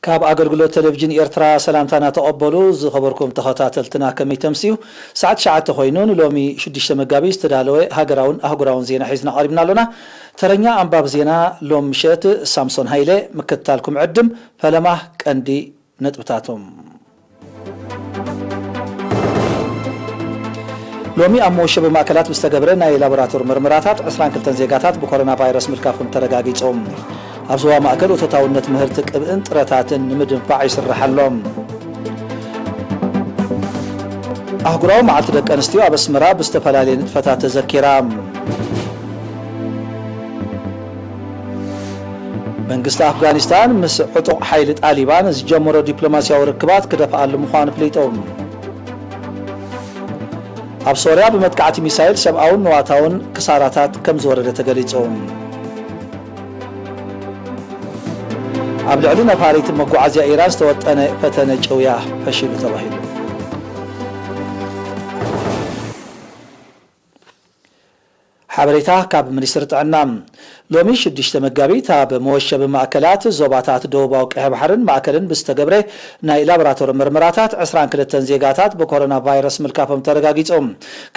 ካብ ኣገልግሎት ቴሌቪዥን ኤርትራ ሰላምታና ተቐበሉ። ዝኸበርኩም ተኸታተልትና፣ ከመይ ተምስዩ? ሰዓት ትሽዓተ ኮይኑ፣ ንሎሚ ሽዱሽተ መጋቢት ዝተዳለወ ሃገራውን ኣህጉራውን ዜና ሒዝና ቀሪብና ኣሎና። ተረኛ ኣንባብ ዜና ሎም ምሸት ሳምሶን ሃይለ። ምክትታልኩም ዕድም። ፈለማ ቀንዲ ነጥብታቶም። ሎሚ ኣብ መወሸቢ ማእከላት ብዝተገብረ ናይ ላቦራቶሪ ምርመራታት ዕስራን ክልተን ዜጋታት ብኮሮና ቫይረስ ምልካፎም ተረጋጊጾም። ኣብ ዞባ ማእከል እቶታውነት ምህርቲ ቅብእን ጥረታትን ንምድንፋዕ ይስራሕ ኣሎ። ኣህጉራዊ መዓልቲ ደቂ ኣንስትዮ ኣብ ኣስመራ ብዝተፈላለየ ንጥፈታት ተዘኪራ። መንግስቲ ኣፍጋኒስታን ምስ ዕጡቕ ሓይሊ ጣሊባን ዝጀመሮ ዲፕሎማስያዊ ርክባት ክደፍኣሉ ምዃኑ ኣፍሊጡ። ኣብ ሶርያ ብመጥቃዕቲ ሚሳይል ሰብኣውን ንዋታውን ክሳራታት ከም ዝወረደ ተገሊጹ። ኣብ ልዕሊ ነፋሪት መጓዓዝያ ኢራን ዝተወጠነ ፈተነ ጭውያ ፈሺሉ ተባሂሉ። ሓበሬታ ካብ ሚኒስትሪ ጥዕና። ሎሚ ሽዱሽተ መጋቢት ኣብ መወሸቢ ማእከላት ዞባታት ደቡባዊ ቀይሕ ባሕርን ማእከልን ብዝተገብረ ናይ ላቦራቶሪ ምርመራታት ዕስራን ክልተን ዜጋታት ብኮሮና ቫይረስ ምልካፎም ተረጋጊጹ።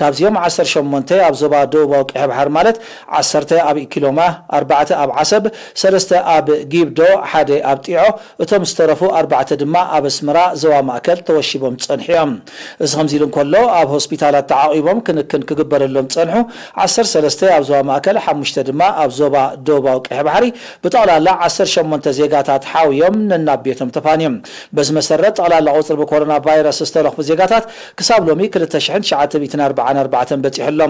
ካብዚኦም ዓሰርተ ሸሞንተ ኣብ ዞባ ደቡባዊ ቀይሕ ባሕሪ ማለት ዓሰርተ ኣብ ኢኪሎማ፣ ኣርባዕተ ኣብ ዓሰብ፣ ሰለስተ ኣብ ጊብዶ፣ ሓደ ኣብ ጢዖ፣ እቶም ዝተረፉ ኣርባዕተ ድማ ኣብ ኣስመራ ዞባ ማእከል ተወሺቦም ዝጸንሑ እዮም። እዚ ከምዚ ኢሉ እንከሎ፣ ኣብ ሆስፒታላት ተዓቒቦም ክንክን ክግበረሎም ዝጸንሑ ዓሰርተ ሰለስተ ኣብ ዞባ ማእከል፣ ሓሙሽተ ድማ ኣብ ዞባ ደቡባዊ ቀይሕ ባሕሪ፣ ብጠቕላላ ዓሰርተ ሸሞንተ ዜጋታት ሓውዮም ነናብ ቤቶም ተፋንዮም። በዚ መሰረት፣ ጠቕላላ ቁጽሪ ብኮሮና ቫይረስ ዝተለኽፉ ዜጋታት ክሳብ ሎሚ ክልተ ሽሕን ትሽዓተ ሚእትን ኣርባዓን ኣርባዕተን በጺሑ ኣሎ።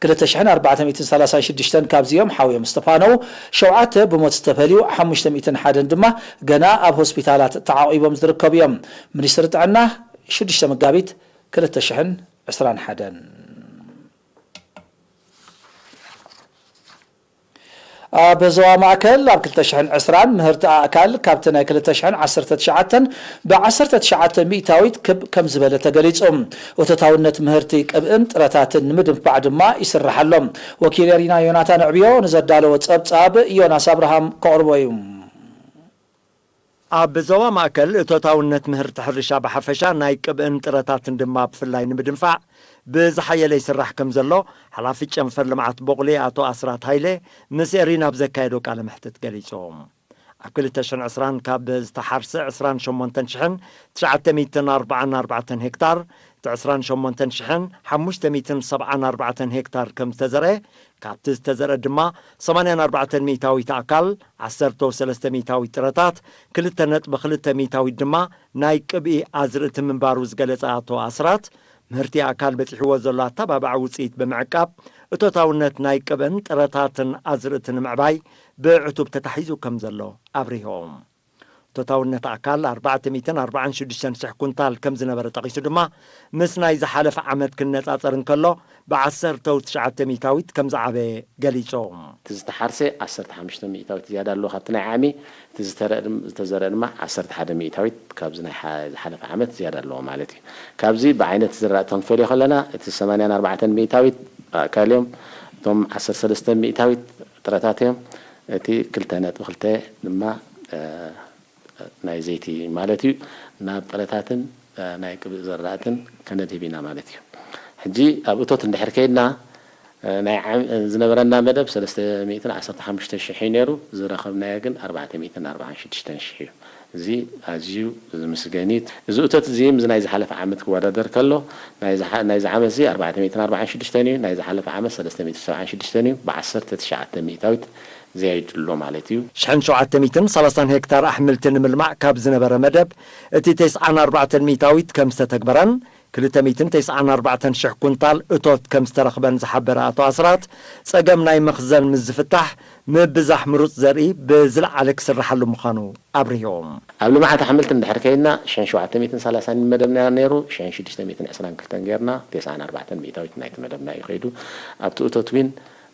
ክልተ ሽሕን ኣርባዕተ ሚእትን ሰላሳን ሽዱሽተን ካብዚኦም ሓውዮም ዝተፋነዉ፣ ሸውዓተ ብሞት ዝተፈልዩ፣ ሓሙሽተ ሚእትን ሓደን ድማ ገና ኣብ ሆስፒታላት ተዓቒቦም ዝርከቡ እዮም። ሚኒስትሪ ጥዕና፣ ሽዱሽተ መጋቢት ክልተ ሽሕን ዕስራን ሓደን። ኣብ ዞባ ማእከል ኣብ ክልተ ሽሕን ዕስራን ምህርቲ ኣእካል ካብቲ ናይ ክልተ ሽሕን ዓሰርተ ትሽዓተን ብዓሰርተ ትሽዓተ ሚእታዊት ክብ ከም ዝበለ ተገሊጹ። እቶታውነት ምህርቲ ቅብእን ጥረታትን ንምድንፋዕ ድማ ይስራሕ ኣሎ። ወኪል ኤሪና ዮናታን ዕብዮ ንዘዳለዎ ጸብጻብ ዮናስ ኣብርሃም ከቕርቦ እዩ። ኣብ ዞባ ማእከል እቶታውነት ምህርቲ ሕርሻ ብሓፈሻ ናይ ቅብእን ጥረታትን ድማ ብፍላይ ንምድንፋዕ ብዝሓየለ ይስራሕ ከም ዘሎ ሓላፊ ጨንፈር ልምዓት ቦቕሊ ኣቶ ኣስራት ሃይለ ምስ ኤሪና ኣብ ዘካየዶ ቃለ መሕትት ገሊጾም። ኣብ ክልተ ሽሕን ዕስራን ካብ ዝተሓርሰ ዕስራን ሸሞንተን ሽሕን ትሽዓተ ሚእትን ኣርባዓን ኣርባዕተን ሄክታር፣ እቲ ዕስራን ሸሞንተን ሽሕን ሓሙሽተ ሚእትን ሰብዓን ኣርባዕተን ሄክታር ከም ዝተዘርአ፣ ካብቲ ዝተዘርአ ድማ ሰማንያን ኣርባዕተን ሚእታዊት ኣካል፣ ዓሰርተ ሰለስተ ሚእታዊት ጥረታት፣ ክልተ ነጥቢ ክልተ ሚእታዊት ድማ ናይ ቅብኢ ኣዝርእቲ ምንባሩ ዝገለጸ ኣቶ ኣስራት፣ ምህርቲ ኣካል በጺሕዎ ዘሎ ኣተባባዒ ውጽኢት ብምዕቃብ፣ እቶታውነት ናይ ቅብእን ጥረታትን ኣዝርእቲ ንምዕባይ ብዕቱብ ተታሒዙ ከም ዘሎ ኣብሪሆም። እቶታውነት ኣካል ኣርባዕተ ሚእትን ኣርባዓን ሽዱሽተን ሽሕ ኩንታል ከም ዝነበረ ጠቒሱ ድማ፣ ምስ ናይ ዝሓለፈ ዓመት ክነጻጸር እንከሎ፣ ብዓሰርተ ትሽዓተ ሚእታዊት ከም ዝዓበየ ገሊጾም። እቲ ዝተሓርሰ ዓሰርተ ሓሙሽተ ሚእታዊት ዝያዳ ኣለዎ ካብቲ ናይ ዓሚ፣ እቲ ዝተረ-፣ ዝተዘርአ ድማ ዓሰርተ ሓደ ሚእታዊት ካብዚ ናይ ሓ-፣ ዝሓለፈ ዓመት ዝያዳ ኣለዎ ማለት እዩ። ካብዚ ብዓይነት ዝራእቲ ክንፈልዮ ከለና፣ እቲ ሰማንያን ኣርባዕተን ሚእታዊት ኣእካል እዮም፣ እቶም ዓሰርተ ሰለስተ ሚእታዊት ጥረታት እዮም፣ እቲ ክልተ ነጥቢ ክልተ ድማ፣ እ፣ ናይ ዘይቲ ማለት እዩ፣ ናብ ጥረታትን፣ እ፣ ናይ ቅብእ ዘራእትን ከነድህብ ኢና ማለት እዩ። ሕጂ ኣብ እቶት እንድሕር ከይድና፣ እ፣ ናይ ዓም-፣ ዝነበረና መደብ ሰለስተ ሚእትን ዓሰርተ ሓሙሽተ ሽሕ እዩ ነይሩ፣ ዝረኸብናዮ ግን ኣርባዕተ ሚእትን ኣርባዓን ሽዱሽተን ሽሕ እዩ። እዚ ኣዝዩ ዝምስገን እዩ። እዚ እቶት እዚ ምስ ናይ ዝሓለፈ ዓመት ክወዳደር ከሎ፣ ናይ ዝሓ-፣ ናይ ዝዓመት እዚ ኣርባዕተ ሚእትን ኣርባዓን ሽዱሽተን እዩ፣ ናይ ዝሓለፈ ዓመት ሰለስተ ሚእትን ሰብዓን ሽዱሽተን እዩ፣ ብዓሰርተ ትሽዓተ ሚእታዊት ዘያይዱ ኣሎ ማለት እዩ። ሽሕን ሸውዓተ ሚእትን ሰላሳን ሄክታር ኣሕምልቲ ንምልማዕ ካብ ዝነበረ መደብ፣ እቲ ተስዓን ኣርባዕተን ሚእታዊት ከም ዝተተግበረን፣ ክልተ ሚእትን ተስዓን ኣርባዕተን ሽሕ ኩንታል እቶት ከም ዝተረኽበን ዝሓበረ ኣቶ ኣስራት፣ ጸገም ናይ መኽዘን ምስ ዝፍታሕ፣ ምብዛሕ ምሩጽ ዘርኢ ብዝለዓለ ክስርሓሉ ምዃኑ ኣብሪሆም። ኣብ ልምዓት ኣሕምልቲ እንድሕር ከይድና፣ ሽሕን ሸውዓተ ሚእትን ሰላሳን መደብና ነይሩ፣ ሽሕን ሽዱሽተ ሚእትን ዕስራን ክልተን ጌርና፣ ተስዓን ኣርባዕተን ሚእታዊት ናይቲ መደብና እዩ ከይዱ። ኣብቲ እቶት ዊን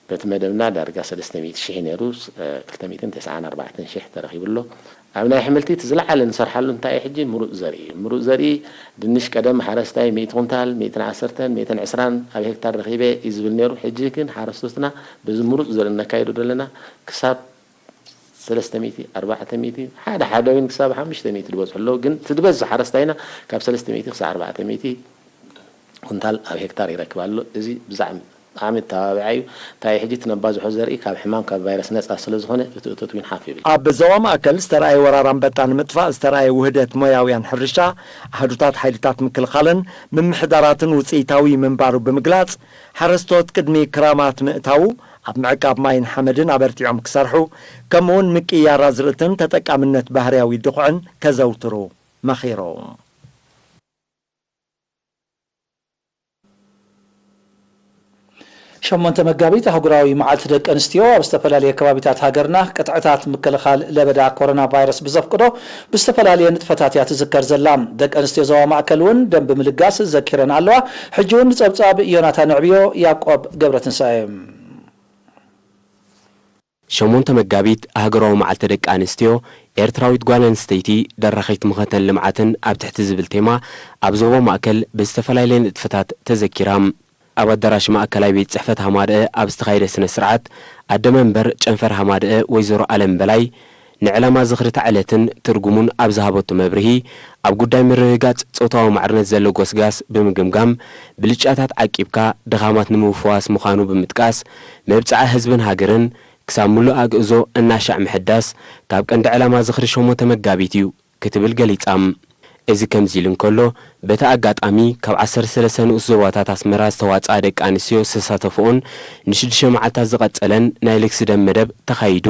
በቲ መደብና ዳርጋ ሰለስተ ሚእቲ ሽሕ ነይሩ፣ ስ-፣ እ፣ ክልተ ሚእትን ተስዓን ኣርባዕተን ሽሕ ተረኺቡ ኣሎ። ኣብ ናይ ኣሕምልቲ እቲ ዝለዓለ ንሰርሓሉ እንታይ እዩ? ሕጂ ምሩፅ ዘርኢ እዩ። ምሩፅ ዘርኢ ድንሽ ቀደም ሓረስታይ ሚእቲ ኩንታል፣ ሚእትን ዓሰርተን፣ ሚእትን ዕስራን ኣብ ሄክታር ረኺበ እዩ ዝብል ነይሩ። ሕጂ ግን ሓረስቶትና በዚ ምሩፅ ዘርኢ ነካይዶ ዘለና ክሳብ ሰለስተ ሚእቲ፣ ኣርባዕተ ሚእቲ፣ ሓደ ሓደ እውን ክሳብ ሓሙሽተ ሚእቲ ዝበፅሑ ኣለዉ። ግን እቲ ዝበዝሕ ሓረስታይና ካብ ሰለስተ ሚእቲ ክሳብ ኣርባዕተ ሚእቲ ኩንታል ኣብ ሄክታር ይረክብ ኣሎ። እዚ ብዛዕሚ ብጣዕሚ ተባባዒ እዩ። እንታይ ሕጂ እቲ ነባዝሖ ዘርኢ ካብ ሕማም ካብ ቫይረስ ነፃ ስለ ዝኾነ እቲ እቶት እውን ሓፍ ይብል። ኣብ ዞባ ማእከል ዝተረኣየ ወራር ኣንበጣ ንምጥፋእ ዝተረኣየ ውህደት ሞያውያን ሕርሻ፣ ኣሃዱታት ሓይልታት ምክልኻልን ምምሕዳራትን ውፅኢታዊ ምንባሩ ብምግላፅ፣ ሓረስቶት ቅድሚ ክራማት ምእታዉ ኣብ ምዕቃብ ማይን ሓመድን ኣበርቲዖም ክሰርሑ፣ ከምኡውን ምቅያር ኣዝርእትን ተጠቃምነት ባህርያዊ ድኹዕን ከዘውትሩ መኺሮም። ሸሞንተ መጋቢት ኣህጉራዊ መዓልቲ ደቂ ኣንስትዮ ኣብ ዝተፈላለየ ከባቢታት ሃገርና ቅጥዕታት ምክልኻል ለበዳ ኮሮና ቫይረስ ብዘፍቅዶ ብዝተፈላለየ ንጥፈታት እያ ትዝከር ዘላ። ደቂ ኣንስትዮ ዞባ ማእከል እውን ደም ብምልጋስ ዘኪረን ኣለዋ። ሕጂ እውን ንጸብጻብ ዮናታን ኣዕብዮ፣ ያዕቆብ ገብረትንሳኤ። ሸሞንተ መጋቢት ኣህጉራዊ መዓልቲ ደቂ ኣንስትዮ፣ ኤርትራዊት ጓል ኣንስተይቲ ደራኺት መኸተን ልምዓትን ኣብ ትሕቲ ዝብል ቴማ ኣብ ዞባ ማእከል ብዝተፈላለየ ንጥፈታት ተዘኪራ። ኣብ ኣዳራሽ ማእከላይ ቤት ጽሕፈት ሃማደአ ኣብ ዝተኻየደ ስነ ስርዓት ኣደ መንበር ጨንፈር ሃማደአ ወይዘሮ ኣለም በላይ ንዕላማ ዝኽሪ እታ ዕለትን ትርጉሙን ኣብ ዝሃበቶ መብርሂ ኣብ ጉዳይ ምርግጋጽ ጾታዊ ማዕርነት ዘሎ ጎስጋስ ብምግምጋም ብልጫታት ዓቂብካ ድኻማት ንምፍዋስ ምዃኑ ብምጥቃስ መብጽዓ ህዝብን ሃገርን ክሳብ ምሉእ ኣግእዞ እናሻዕ ምሕዳስ ካብ ቀንዲ ዕላማ ዝኽሪ ሸሞንተ መጋቢት እዩ ክትብል ገሊጻ። እዚ ከምዚ ኢሉ እንከሎ፣ በቲ ኣጋጣሚ ካብ ዓሰርተ ሰለስተ ንኡስ ዞባታት ኣስመራ ዝተዋጽኣ ደቂ ኣንስትዮ ዝተሳተፍኦን ንሽዱሽተ መዓልታት ዝቐጸለን ናይ ልግሲ ደም መደብ ተኻይዱ።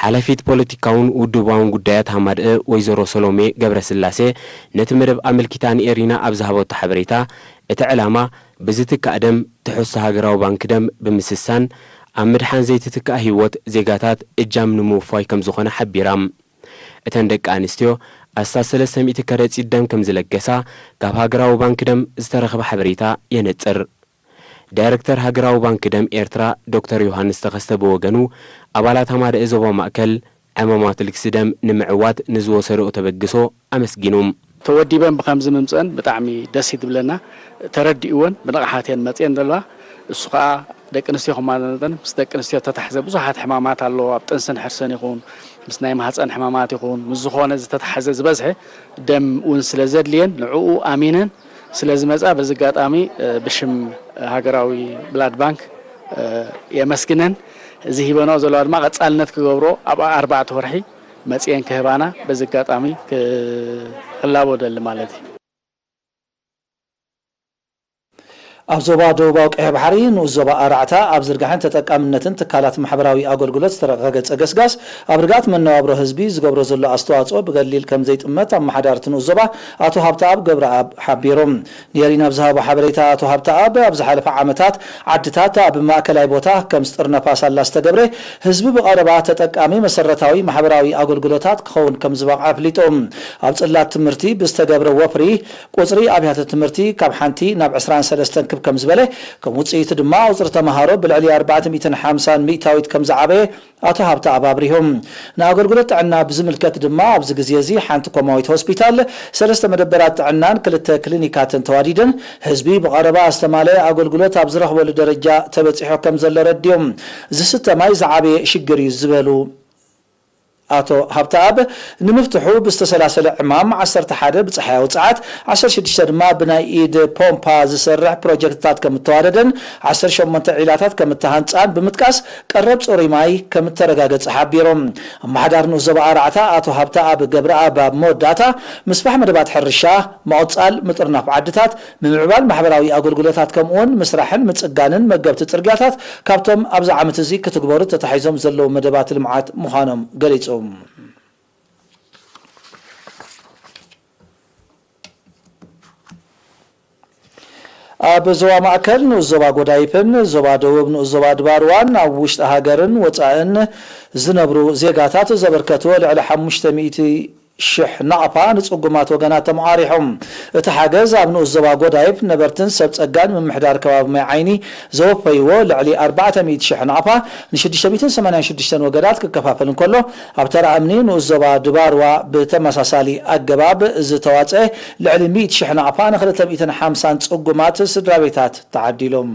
ሓላፊት ፖለቲካውን ውድባውን ጉዳያት ሃማደአ ወይዘሮ ሰሎሜ ገብረስላሴ ነቲ መደብ ኣመልኪታ ንኤሪና ኣብ ዝሃበቶ ሓበሬታ፣ እቲ ዕላማ ብዝትካእ ደም ትሕዝቶ ሃገራዊ ባንኪ ደም ብምስሳን ኣብ ምድሓን ዘይትትካእ ህይወት ዜጋታት እጃም ንምውፋይ ከምዝኾነ ሓቢራ። እተን ደቂ ኣንስትዮ ኣስታት ሰለስተ ሚእቲ ከረጺት ደም ከምዝለገሳ ካብ ሃገራዊ ባንኪ ደም ዝተረኽበ ሓበሬታ የነጽር። ዳይረክተር ሃገራዊ ባንኪ ደም ኤርትራ ዶክተር ዮሃንስ ተኸስተ ብወገኑ፣ ኣባላት ሃማደአ ዞባ ማእከል ዕማማት ልግሲ ደም ንምዕዋት ንዝወሰድኦ ተበግሶ ኣመስጊኑ። ተወዲበን ብኸምዚ ምምፀአን ብጣዕሚ ደስ እዩ ዝብለና። ተረዲእወን ብንቕሓት እየን መፅየን ዘለዋ። እሱ ከዓ ደቂ ኣንስትዮ ከማን መጠን ምስ ደቂ ኣንስትዮ ተታሕዘ ብዙሓት ሕማማት ኣለዎ። ኣብ ጥንስን ሕርስን ይኹን ምስ ናይ ማህፀን ሕማማት ይኹን ምስ ዝኾነ ዝተታሕዘ ዝበዝሐ ደም እውን ስለ ዘድልየን ንዕኡ ኣሚነን ስለ ዝመፃ በዚ ኣጋጣሚ ብሽም ሃገራዊ ብላድ ባንክ የመስግነን። እዚ ሂበንኦ ዘለዋ ድማ ቀፃልነት ክገብሮ ኣብ ኣርባዕተ ወርሒ መፅየን ክህባና በዚ ኣጋጣሚ ክላቦ ደሊ ማለት እዩ። ኣብ ዞባ ደቡባዊ ቀይሕ ባሕሪ ንኡስ ዞባ ኣራዕታ ኣብ ዝርጋሐን ተጠቃምነትን ትካላት ማሕበራዊ ኣገልግሎት ዝተረጋገፀ ገስጋስ ኣብ ርግኣት መነባብሮ ህዝቢ ዝገብሮ ዘሎ ኣስተዋፅኦ ብገሊል ከም ዘይጥመት ኣመሓዳሪ እቲ ንኡስ ዞባ ኣቶ ሃብተኣብ ገብረኣብ ሓቢሩ። ንኤሪና ኣብ ዝሃቦ ሓበሬታ ኣቶ ሃብተኣብ ኣብ ዝሓለፈ ዓመታት ዓድታት ኣብ ማእከላይ ቦታ ከም ስጥርነፋ ሳላ ዝተገብረ ህዝቢ ብቐረባ ተጠቃሚ መሰረታዊ ማሕበራዊ ኣገልግሎታት ክኸውን ከም ዝበቕዐ ኣፍሊጡ። ኣብ ፅላት ትምህርቲ ብዝተገብረ ወፍሪ ቁፅሪ ኣብያተ ትምህርቲ ካብ ሓንቲ ናብ ዕስራን ሰለስተን ክብ ከም ዝበለ ከም ውፅኢቱ ድማ ቁፅሪ ተምሃሮ ብልዕሊ ኣርባዕተ ሚእትን ሓምሳን ሚእታዊት ከም ዝዓበየ ኣቶ ሃብተኣብ ኣብሪሁ። ንኣገልግሎት ጥዕና ብዝምልከት ድማ ኣብዚ ግዜ እዚ ሓንቲ ኮማዊት ሆስፒታል፣ ሰለስተ መደበራት ጥዕናን ክልተ ክሊኒካትን ተዋዲደን ህዝቢ ብቐረባ ዝተማለአ ኣገልግሎት ኣብ ዝረኽበሉ ደረጃ ተበፂሑ ከም ዘሎ ረዲዮም። ዝስተ ማይ ዝዓበየ ሽግር እዩ ዝበሉ ኣቶ ሃብተኣብ፣ ንምፍትሑ ብዝተሰላሰለ ዕማም ዓሰርተ ሓደ ብፀሓያዊ ፀዓት ዓሰርተ ሽዱሽተ ድማ ብናይ ኢድ ፖምፓ ዝሰርሕ ፕሮጀክትታት ከም እተዋደደን ዓሰርተ ሸሞንተ ዒላታት ከም እተሃንፃን ብምጥቃስ ቀረብ ፅሩይ ማይ ከም እተረጋገፀ ሓቢሮም። ኣመሓዳሪ ንኡስ ዞባ ኣራዕታ ኣቶ ሃብተኣብ ገብረኣብ ኣብ መወዳእታ ምስፋሕ መደባት ሕርሻ፣ ምቕፃል ምጥርናፍ ዓድታት፣ ምምዕባል ማሕበራዊ ኣገልግሎታት ከምኡውን ምስራሕን ምፅጋንን መገብቲ ፅርግያታት ካብቶም ኣብዚ ዓመት እዚ ክትግበሩ ተታሒዞም ዘለዉ መደባት ልምዓት ምዃኖም ገሊፁ። ኣብ ዞባ ማእከል ንኡስ ዞባ ጎዳይፍን ዞባ ደቡብ ንኡስ ዞባ ድባርዋን ኣብ ውሽጢ ሃገርን ወፃእን ዝነብሩ ዜጋታት ዘበርከትዎ ልዕሊ ሓሙሽተ ሚእቲ ሽሕ ናቕፋ ንፅጉማት ወገናት ተመቓሪሖም። እቲ ሓገዝ ኣብ ንኡስ ዞባ ጎዳይፍ ነበርትን ሰብ ፀጋን ምምሕዳር ከባቢ ማይ ዓይኒ ዘወፈይዎ ልዕሊ ኣርባዕተ ሚእቲ ሽሕ ናቕፋ ንሽዱሽተ ሚእትን ሰማንያን ሽዱሽተን ወገናት ክከፋፈል እንከሎ ኣብ ተራ እምኒ ንኡስ ዞባ ድባርዋ ብተመሳሳሊ ኣገባብ ዝተዋፀአ ልዕሊ ሚእቲ ሽሕ ናቕፋ ንክልተ ሚእትን ሓምሳን ፅጉማት ስድራቤታት ተዓዲሎም።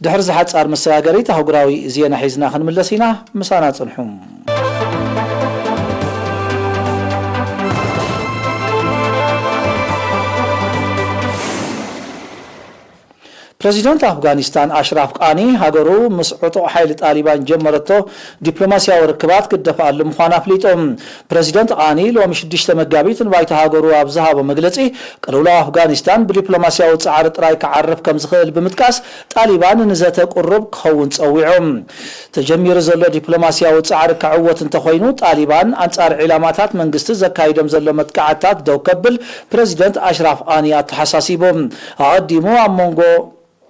ድሕሪ ዝሓጻር መሰጋገሪት ኣህጉራዊ ዜና ሒዝና ክንምለስ ኢና። ምሳና ጽንሑ። ፕረዚደንት ኣፍጋኒስታን ኣሽራፍ ቃኒ፣ ሃገሩ ምስ ዕጡቕ ሓይሊ ጣሊባን ጀመረቶ ዲፕሎማስያዊ ርክባት ክደፍኣሉ ምዃኑ ኣፍሊጡ። ፕረዚደንት ቃኒ ሎሚ ሽዱሽተ መጋቢት ንባይቶ ሃገሩ ኣብ ዝሃቦ መግለጺ፣ ቅልውላው ኣፍጋኒስታን ብዲፕሎማስያዊ ጻዕሪ ጥራይ ክዓርፍ ከም ዝኽእል ብምጥቃስ፣ ጣሊባን ንዘተ ቅሩብ ክኸውን ጸዊዑ። ተጀሚሩ ዘሎ ዲፕሎማስያዊ ጻዕሪ ክዕወት እንተኾይኑ፣ ጣሊባን ኣንጻር ዒላማታት መንግስቲ ዘካይዶም ዘሎ መጥቃዕትታት ደው ከብል ፕረዚደንት ኣሽራፍ ቃኒ ኣተሓሳሲቡ። ኣቐዲሙ ኣብ መንጎ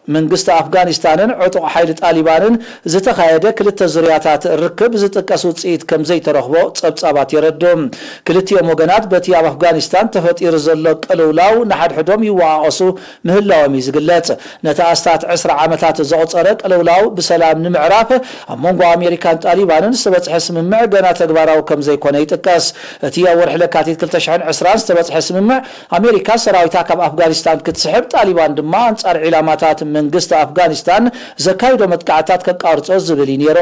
መንግስቲ ኣፍጋኒስታንን ዕጡቕ ሓይሊ ጣሊባንን ዝተኻየደ ክልተ ዙርያታት ርክብ ዝጥቀስ ውጽኢት ከም ዘይተረኽቦ ጸብጻባት የረድኡ። ክልቲኦም ወገናት በቲ ኣብ ኣፍጋኒስታን ተፈጢሩ ዘሎ ቅልውላው ንሓድሕዶም ይወቓቐሱ ምህላዎም እዩ ዝግለጽ። ነቲ ኣስታት ዕስራ ዓመታት ዘቑጸረ ቅልውላው ብሰላም ንምዕራፍ ኣብ መንጎ ኣሜሪካን ጣሊባንን ዝተበጽሐ ስምምዕ ገና ተግባራዊ ከም ዘይኮነ ይጥቀስ። እቲ ኣብ ወርሒ ለካቲት ክልተ ሽሕን ዕስራን ዝተበጽሐ ስምምዕ ኣሜሪካ ሰራዊታ ካብ ኣፍጋኒስታን ክትስሕብ፣ ጣሊባን ድማ ኣንጻር ዒላማታት መንግስቲ ኣፍጋኒስታን ዘካይዶ መጥቃዕታት ከቃርጾ ዝብል እዩ ነይሩ።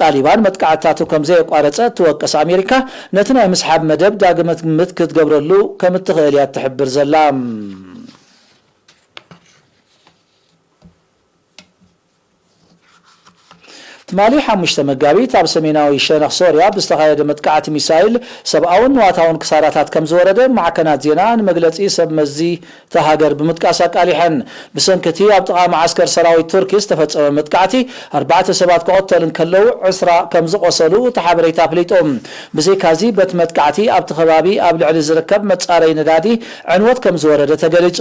ጣሊባን መጥቃዕታቱ ከም ዘየቋረጸ እትወቅስ ኣሜሪካ፣ ነቲ ናይ ምስሓብ መደብ ዳግመ ግምት ክትገብረሉ ከም እትኽእል እያ እትሕብር ዘላ። ትማሊ ሓሙሽተ መጋቢት ኣብ ሰሜናዊ ሸነኽ ሶርያ ብዝተኻየደ መጥቃዕቲ ሚሳይል ሰብኣውን ንዋታውን ክሳራታት ከም ዝወረደ ማዕከናት ዜና ንመግለጺ ሰብ መዚ እታ ሃገር ብምጥቃስ ኣቃሊሐን። ብሰንኪ እቲ ኣብ ጥቓ መዓስከር ሰራዊት ቱርኪ ዝተፈጸመ መጥቃዕቲ ኣርባዕተ ሰባት ክቐተሉ እንከለዉ ዕስራ ከም ዝቖሰሉ እቲ ሓበሬታ ኣፍሊጡ። ብዘይካዚ በቲ መጥቃዕቲ ኣብቲ ከባቢ ኣብ ልዕሊ ዝርከብ መጻረይ ነዳዲ ዕንወት ከም ዝወረደ ተገሊጹ።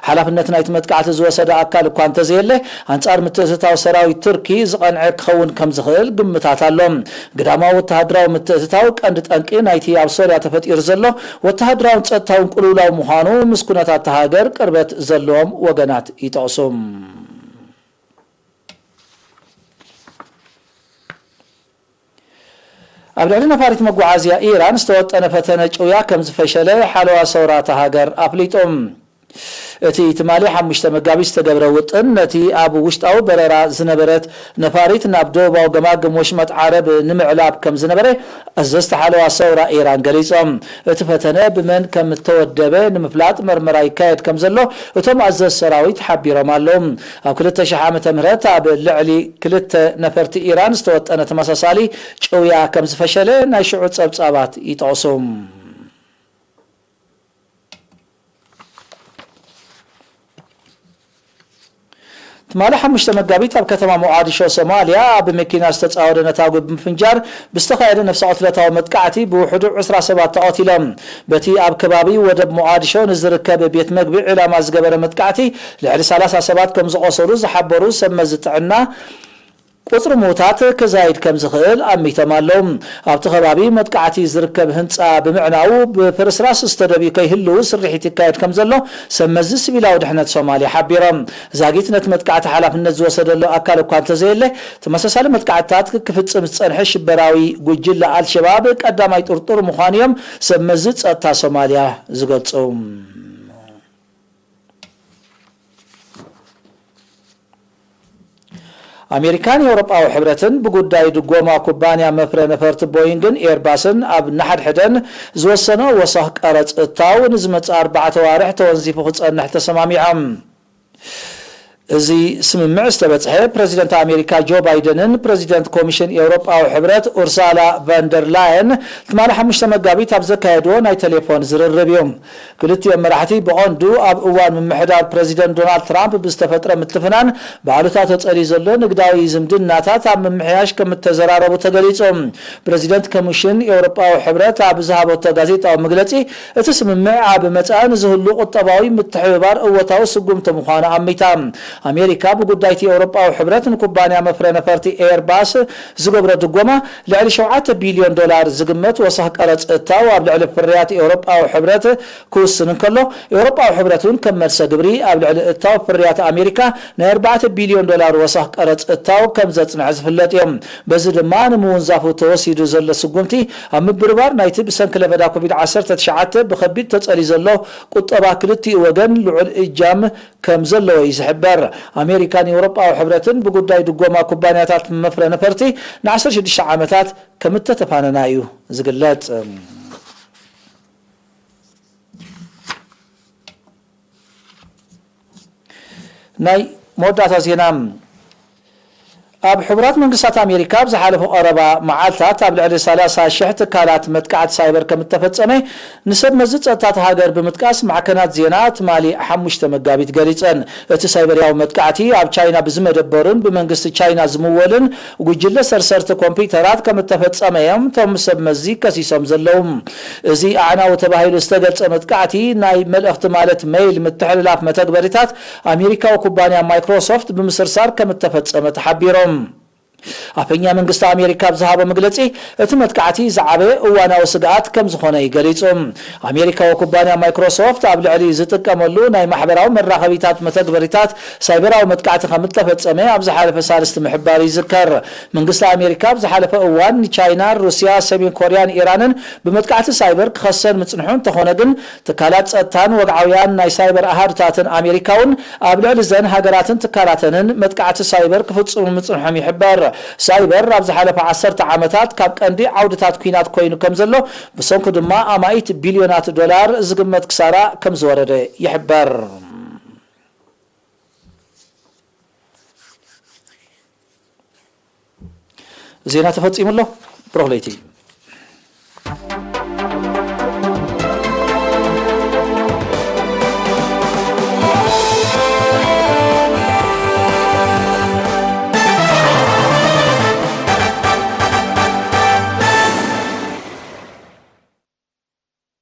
ሓላፍነት ናይቲ መጥቃዕቲ ዝወሰደ ኣካል እኳ እንተዘየለ፣ ኣንጻር ምትእትታው ሰራዊት ቱርኪ ዝቐንዐ ክኸውን ከም ዝኽእል ግምታት ኣሎ። ግዳማዊ ወተሃደራዊ ምትእትታው ቀንዲ ጠንቂ ናይቲ ኣብ ሶርያ ተፈጢሩ ዘሎ ወተሃደራውን ጸጥታውን ቅልውላው ምዃኑ ምስ ኩነታት እታ ሃገር ቅርበት ዘለዎም ወገናት ይጠቕሱ። ኣብ ልዕሊ ነፋሪት መጓዓዝያ ኢራን ዝተወጠነ ፈተነ ጭውያ ከም ዝፈሸለ ሓለዋ ሰውራ እታ ሃገር ኣፍሊጡ። እቲ ትማሊ ሓሙሽተ መጋቢት ዝተገብረ ውጥን፣ ነቲ ኣብ ውሽጣዊ በረራ ዝነበረት ነፋሪት ናብ ደቡባዊ ገማግም ወሽመጥ ዓረብ ንምዕላብ ከም ዝነበረ ኣዘዝቲ ሓለዋ ሰውራ ኢራን ገሊጾም። እቲ ፈተነ ብመን ከም እተወደበ ንምፍላጥ መርመራ ይካየድ ከም ዘሎ እቶም ኣዘዝቲ ሰራዊት ሓቢሮም ኣለዉ። ኣብ ክልተ ሽሕ ዓመተ ምህረት ኣብ ልዕሊ ክልተ ነፈርቲ ኢራን ዝተወጠነ ተመሳሳሊ ጭውያ ከም ዝፈሸለ ናይ ሽዑ ጸብጻባት ይጠቕሱ። ትማሊ ሓሙሽተ መጋቢት ኣብ ከተማ ሞቓዲሾ ሶማልያ ኣብ መኪና ዝተጻወደ ነታጒ ብምፍንጃር ብዝተኻየደ ነፍሰ ቅትለታዊ መጥቃዕቲ ብውሕዱ ዕስራ ሰባት ተቐቲሎም። በቲ ኣብ ከባቢ ወደብ ሞቓዲሾ ንዝርከብ ቤት መግቢ ዕላማ ዝገበረ መጥቃዕቲ ልዕሊ ሰላሳ ሰባት ከም ዝቖሰሉ ዝሓበሩ ሰብ መዚ ጥዕና፣ ቁጽሪ ምዉታት ክዛይድ ከም ዝኽእል ኣሚቶም ኣለዉ። ኣብቲ ከባቢ መጥቃዕቲ ዝርከብ ህንጻ ብምዕናዉ ብፍርስራስ ዝተደብዩ ከይህልዉ ስርሒት ይካየድ ከም ዘሎ ሰብ መዚ ሲቪላዊ ድሕነት ሶማልያ ሓቢሮም። ዛጊት ነቲ መጥቃዕቲ ሓላፍነት ዝወሰደሉ ኣካል እኳ እንተዘየለ፣ ተመሳሳሊ መጥቃዕትታት ክፍጽም ዝጸንሐ ሽበራዊ ጉጅለ ኣልሸባብ ቀዳማይ ጥርጡር ምዃኑ እዮም ሰብ መዚ ጸጥታ ሶማልያ ዝገልጹ። ኣሜሪካን ኤውሮጳዊ ሕብረትን ብጉዳይ ድጎማ ኩባንያ መፍረ ነፈርቲ ቦይንግን ኤርባስን ኣብ ንሓድሕደን ዝወሰኖ ወሰኽ ቀረጽ እታው ንዝመጽእ ኣርባዕተ ዋርሕ ተወንዚፉ ክጸንሕ ተሰማሚዖም። እዚ ስምምዕ ዝተበጽሐ ፕረዚደንት ኣሜሪካ ጆ ባይደንን ፕረዚደንት ኮሚሽን ኤውሮጳዊ ሕብረት ኡርሳላ ቫንደር ላየን ትማሊ ሓሙሽተ መጋቢት ኣብ ዘካየድዎ ናይ ቴሌፎን ዝርርብ እዩ። ክልቲኦም መራሕቲ ብቐንዱ ኣብ እዋን ምምሕዳር ፕረዚደንት ዶናልድ ትራምፕ ብዝተፈጥረ ምትፍናን ብኣሉታ ተጸልዩ ዘሎ ንግዳዊ ዝምድናታት ኣብ ምምሕያሽ ከም እተዘራረቡ ተገሊጹ። ፕረዚደንት ኮሚሽን ኤውሮጳዊ ሕብረት ኣብ ዝሃበቶ ጋዜጣዊ መግለጺ፣ እቲ ስምምዕ ኣብ መጻኢ ንዝህሉ ቁጠባዊ ምትሕብባር እወታዊ ስጉምቲ ምዃኑ ኣሚታ። ኣሜሪካ ብጉዳይቲ ኤውሮጳዊ ሕብረት ንኩባንያ መፍረ ነፈርቲ ኤርባስ ዝገብሮ ድጎማ ልዕሊ ሸውዓተ ቢልዮን ዶላር ዝግመት ወሰኽ ቀረጽ እታው ኣብ ልዕሊ ፍርያት ኤውሮጳዊ ሕብረት ክውስን እንከሎ፣ ኤውሮጳዊ ሕብረት እውን ከም መልሰ ግብሪ ኣብ ልዕሊ እታው ፍርያት ኣሜሪካ ናይ ኣርባዕተ ቢልዮን ዶላር ወሰኽ ቀረጽ እታው ከም ዘጽንዐ ዝፍለጥ እዩ። በዚ ድማ ንምውንዛፉ ተወሲዱ ዘሎ ስጉምቲ ኣብ ምብርባር ናይቲ ብሰንኪ ለበዳ ኮቪድ ዓሰርተ ትሽዓተ ብኸቢድ ተጸልዩ ዘሎ ቁጠባ ክልቲኡ ወገን ልዑል እጃም ከም ዘለዎ እዩ ዝሕበር። ኣሜሪካን ኤውሮጳዊ ሕብረትን ብጉዳይ ድጎማ ኩባንያታት መፍረ ነፈርቲ ን16 ዓመታት ከም እተተፋነና እዩ ዝግለጽ። ናይ መወዳእታ ዜና። ኣብ ሕቡራት መንግስታት ኣሜሪካ ኣብ ዝሓለፉ ቀረባ መዓልታት ኣብ ልዕሊ 30,000 ትካላት መጥቃዕቲ ሳይበር ከም እተፈጸመ ንሰብ መዚ ጸጥታት ሃገር ብምጥቃስ ማዕከናት ዜና ትማሊ ሓሙሽተ መጋቢት ገሊጸን። እቲ ሳይበርያዊ መጥቃዕቲ ኣብ ቻይና ብዝመደበሩን ብመንግስቲ ቻይና ዝምወልን ጉጅለ ሰርሰርቲ ኮምፒውተራት ከም እተፈጸመ እዮም እቶም ሰብ መዚ ከሲሶም ዘለዉ። እዚ ኣዕናዊ ተባሂሉ ዝተገልጸ መጥቃዕቲ ናይ መልእኽቲ ማለት ሜይል ምትሕልላፍ መተግበሪታት ኣሜሪካዊ ኩባንያ ማይክሮሶፍት ብምስርሳር ከም እተፈጸመ ተሓቢሮም። ኣፈኛ መንግስቲ ኣሜሪካ ኣብ ዝሃቦ መግለጺ፣ እቲ መጥቃዕቲ ዝዓበየ እዋናዊ ስግኣት ከም ዝኾነ እዩ ገሊጹ። ኣሜሪካዊ ኩባንያ ማይክሮሶፍት ኣብ ልዕሊ ዝጥቀመሉ ናይ ማሕበራዊ መራኸቢታት መተግበሪታት ሳይበራዊ መጥቃዕቲ ከም እተፈጸመ ኣብ ዝሓለፈ ሳልስቲ ምሕባሩ ይዝከር። መንግስቲ ኣሜሪካ ኣብ ዝሓለፈ እዋን ንቻይና፣ ሩስያ፣ ሰሜን ኮርያን ኢራንን ብመጥቃዕቲ ሳይበር ክኸሰን ምጽንሑ እንተኾነ ግን ትካላት ጸጥታን ወግዓውያን ናይ ሳይበር ኣሃዱታትን ኣሜሪካ እውን ኣብ ልዕሊ ዘን ሃገራትን ትካላተንን መጥቃዕቲ ሳይበር ክፍጽሙ ምጽንሖም ይሕበር። ሳይበር ኣብ ዝሓለፈ ዓሰርተ ዓመታት ካብ ቀንዲ ዓውድታት ኲናት ኮይኑ ከም ዘሎ ብሰንኩ ድማ ኣማኢት ቢልዮናት ዶላር ዝግመት ክሳራ ከም ዝወረደ ይሕበር። ዜና ተፈጺሙ ኣሎ። ብሩኽ ለይቲ።